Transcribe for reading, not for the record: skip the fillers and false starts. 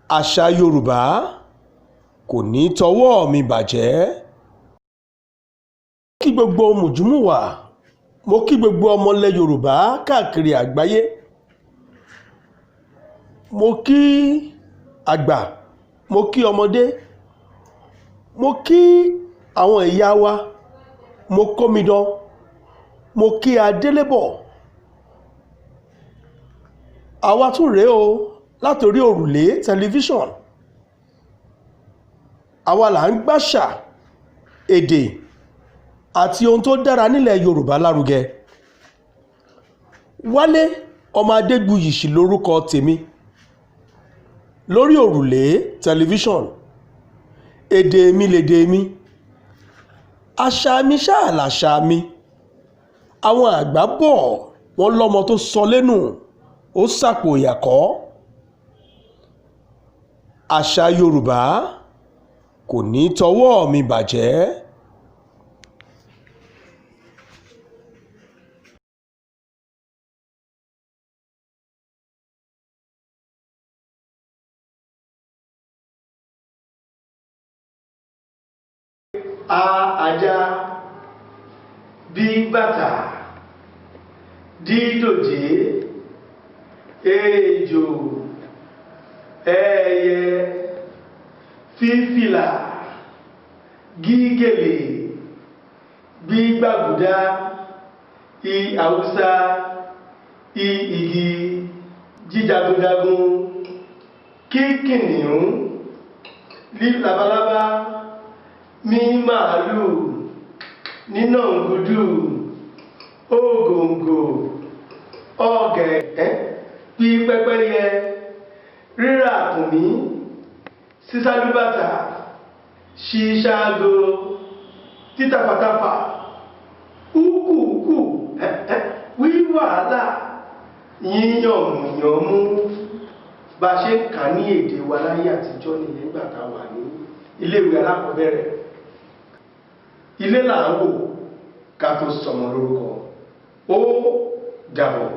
Àṣà Yorùbá kò ní í tọwọ́ mi bàjẹ́. Mo kí gbogbo mùjúmùwà, mo kí gbogbo ọmọ ilẹ̀ Yorùbá káàkiri àgbáyé, mo kí àgbà, mo kí ọmọdé, mo kí àwọn ìyá wa, mo kómidán, mo kí adélébọ̀. Àwa tún rèé o látòrí òrùlé tẹlifíṣàn. Àwa là ń gbàṣà, èdè àti ohun tó dára nílẹ̀ Yorùbá lárugẹ. Wálé ọmọ Adégbùyí sì lórúkọ tèmi lórí òrùlé tẹlifíṣàn. Èdè mi lèdè mi, àṣà mi ṣáà làṣà mi. Àwọn àgbà bọ̀ wọ́n lọ́mọ tó sọ lẹ́nu ó sàpò ìyàkọ́. Àṣà Yorùbá kò ní í tọwọ́ mi bàjẹ́. A ajá, B bàtà, D dòjé, E ejò, Ẹ ẹyẹ, F fìlà, G gèlè, G gbàgùdá, I haúsá, I igi, J jagunjagun, K kìnìún, L labalábá, M màálù, N nàngúdù, O ògòǹgò, Ọ ọ̀gẹ̀dẹ̀, P pẹ́pẹ́yẹ, R ràkúnmí, S sálúbàtà, Ṣ ṣágo, T tafàtafà, U kùkù, W wàhálà, Y yànmùyánmú. Bá a ṣe ń kà á ní èdè wa láyé àtijọ́ nìyẹn nígbà tá a wà ní iléèwé alákọ̀ọ́bẹ̀rẹ̀. Ilé là ń wò ká tó sọmọ lórúkọ. Ó dàbọ̀.